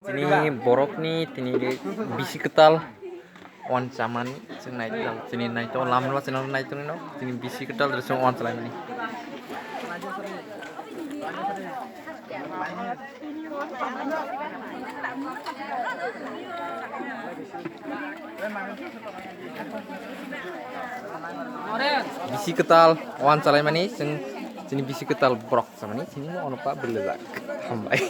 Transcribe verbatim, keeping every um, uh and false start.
Tini borokni tini bisi kwtal wan chamani chwng naitok, tini naitok lamrima chwng naitok nino tini bisi kwtal rwchung wan chalaimani. Bisi kwtal wan chalaimani chwng chini bisi kwtal borok chamani chini ono pa bwlajak. Hambai.